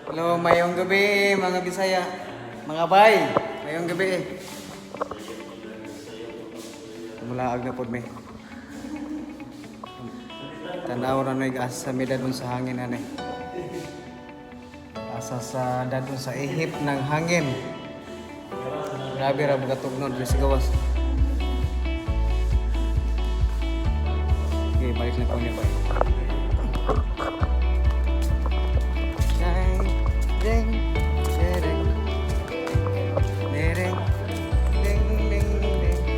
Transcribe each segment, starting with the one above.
Hello, mayong gabi, mga Bisaya. Mga bay, mayong gabi. Mulaag na pod mi. Tanaw ra noy asa mi dadon sa hangin anay. Asa sa dadon sa ihip ng hangin. Grabe ra bugatugnon diri sa gawas. Okay, balik na ko niya, bay. Ding, ding, ding, ding, ding, ding,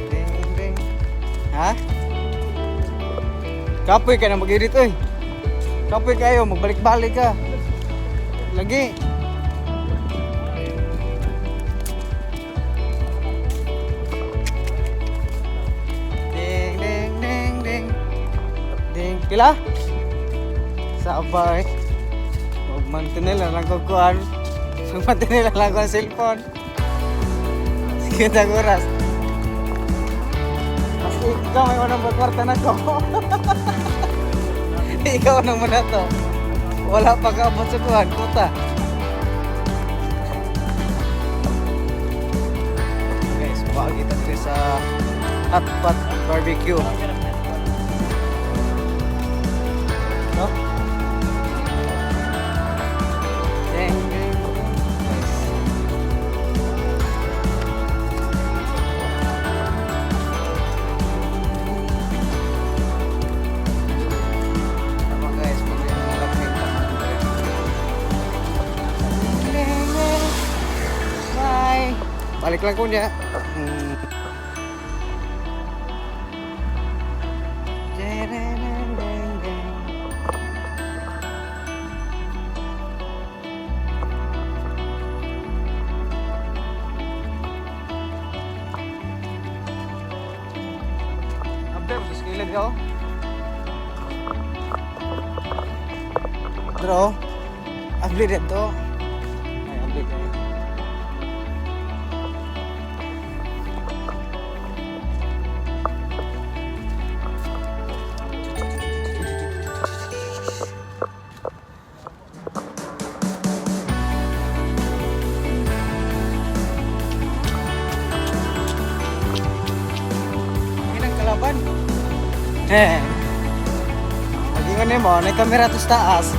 ding, ding, ding. Ha? Kapoy ka na mag-edit, oy. Kapoy kayo, magbalik-balik ka. Lagi. Ding, ding, ding, ding. Ding. Pila? Sabay. Huwag mantinil lang ko kuan. Huwag mantinil lang ko ang cellphone. Sige, tag oras. Mas ikaw may unang magkwarta na ko. Ikaw nang muna to. Wala pa kaabot sa kuan, kuta. Guys, buka kita diri sa Hot Pot Barbecue. No? Ding, ding, ding. Guys. Tama guys, pag yung mga lapit, tama diri. Bye! Balik lang ko niya. Ding, ding, ding, ding. Abder, gusto kilid ka, oh. Draw. Abli dito. Ay, abli kayo. Ang kalaban. Eh. Pag-ingon mo, may kamera to sa taas.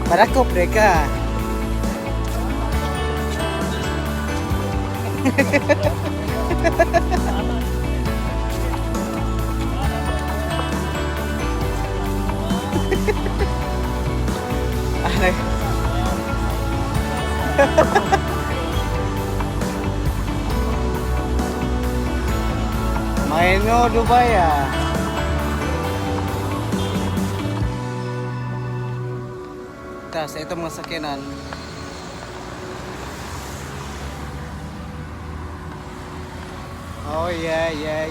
Para ko pre ka. Ano? Maino Dubai ah. Tapos ito mga sakyanan. Oh yeah. Eh.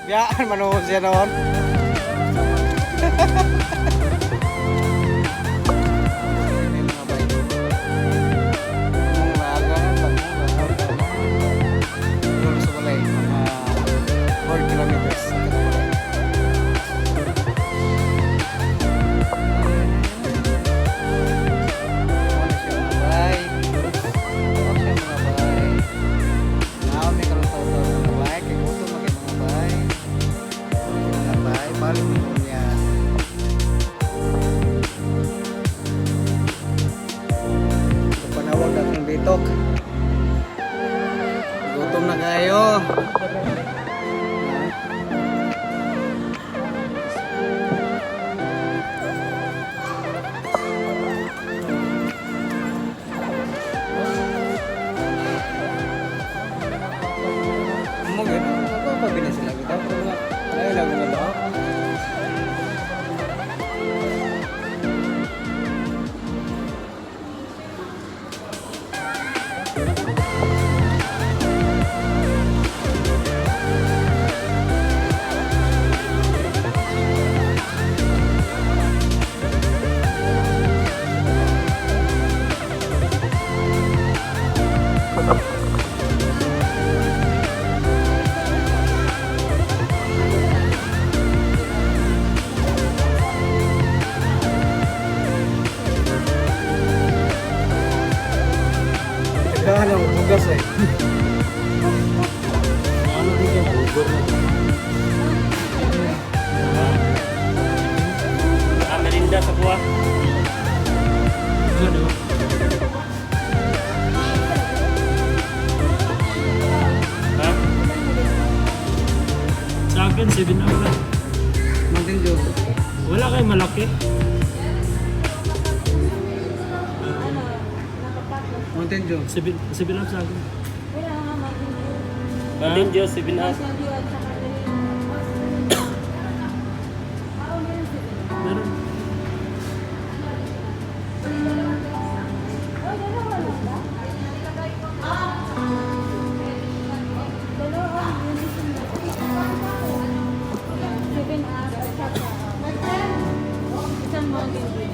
Biyaan manood siya noon. May mga bike. Kung maaga na, pag doon sa balay, mga 4 kilometers. Sa balay. Ano siya, mga bay? Ano siya, mga bay? Naa may karon taw mga bay, kay gutom na kay mga bay. Mga bay, balik mo niya. Ito panawag akong bitok. Gutom na kayo. Mo gud, ako pa sila bitaw pero mga ayaw lang mga ba. Sa akin, 7 Up lang. Mountain Dew. Wala kayo malaki? Mountain Dew. 7 Up sa akin. Wala nga Mountain Dew. Mountain Dew, 7 Up. Mountain Dew at saka meron sila. Meron. Oh, dalawa lang ba? Dalawa, yun isang 7 Up at saka isang Mountain Dew.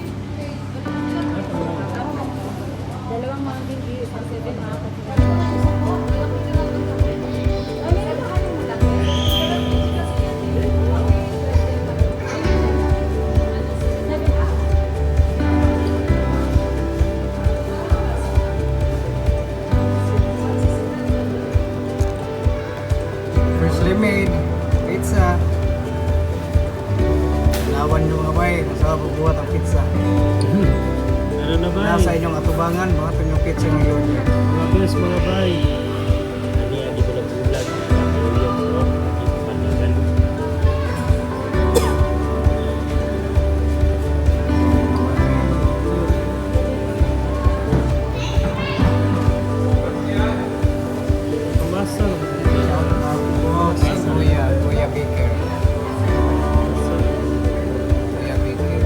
Dalawang Mountain Dew, isang 7 Up at Ay, meron ba kayong malaki? 7 Up. Freshly made pizza. Lawan nyo, mga bay, masarap buhat ang pizza. Ano na ba? Nasa inyong atubangan, mga inyong pizza ng Lord. Mga best, mga bay. Ano yan, di ko lang vlog. Nakakaulit ko. Ipapanigan. Pamasa. Shout out po si Kuya, Kuya Baker. Kuya Baker.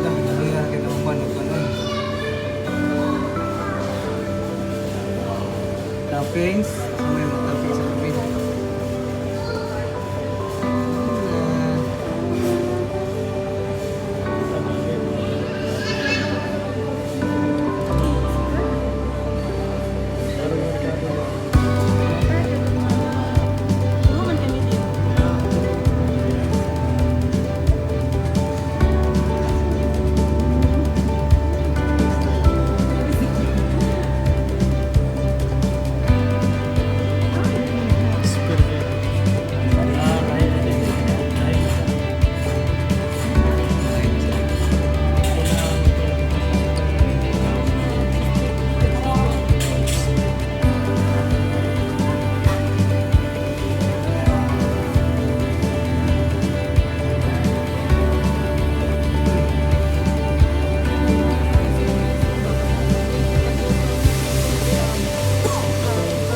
Dami na kita uban og ano. Toppings, sa may mga toppings sa gabi. Ah, Oo, man kami dito. Super. Ah, kaya na din. Kaya na.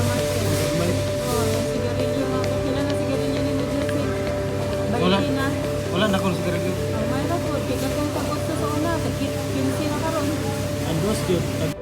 Oo, yung sigarilyo mga kakila na sigarilyo ni Jose. Wala. 20 na. Wala na akong sigarilyo. Ang may na po, kaya kung tapos sa una, 15 na karon. Ang dos yun.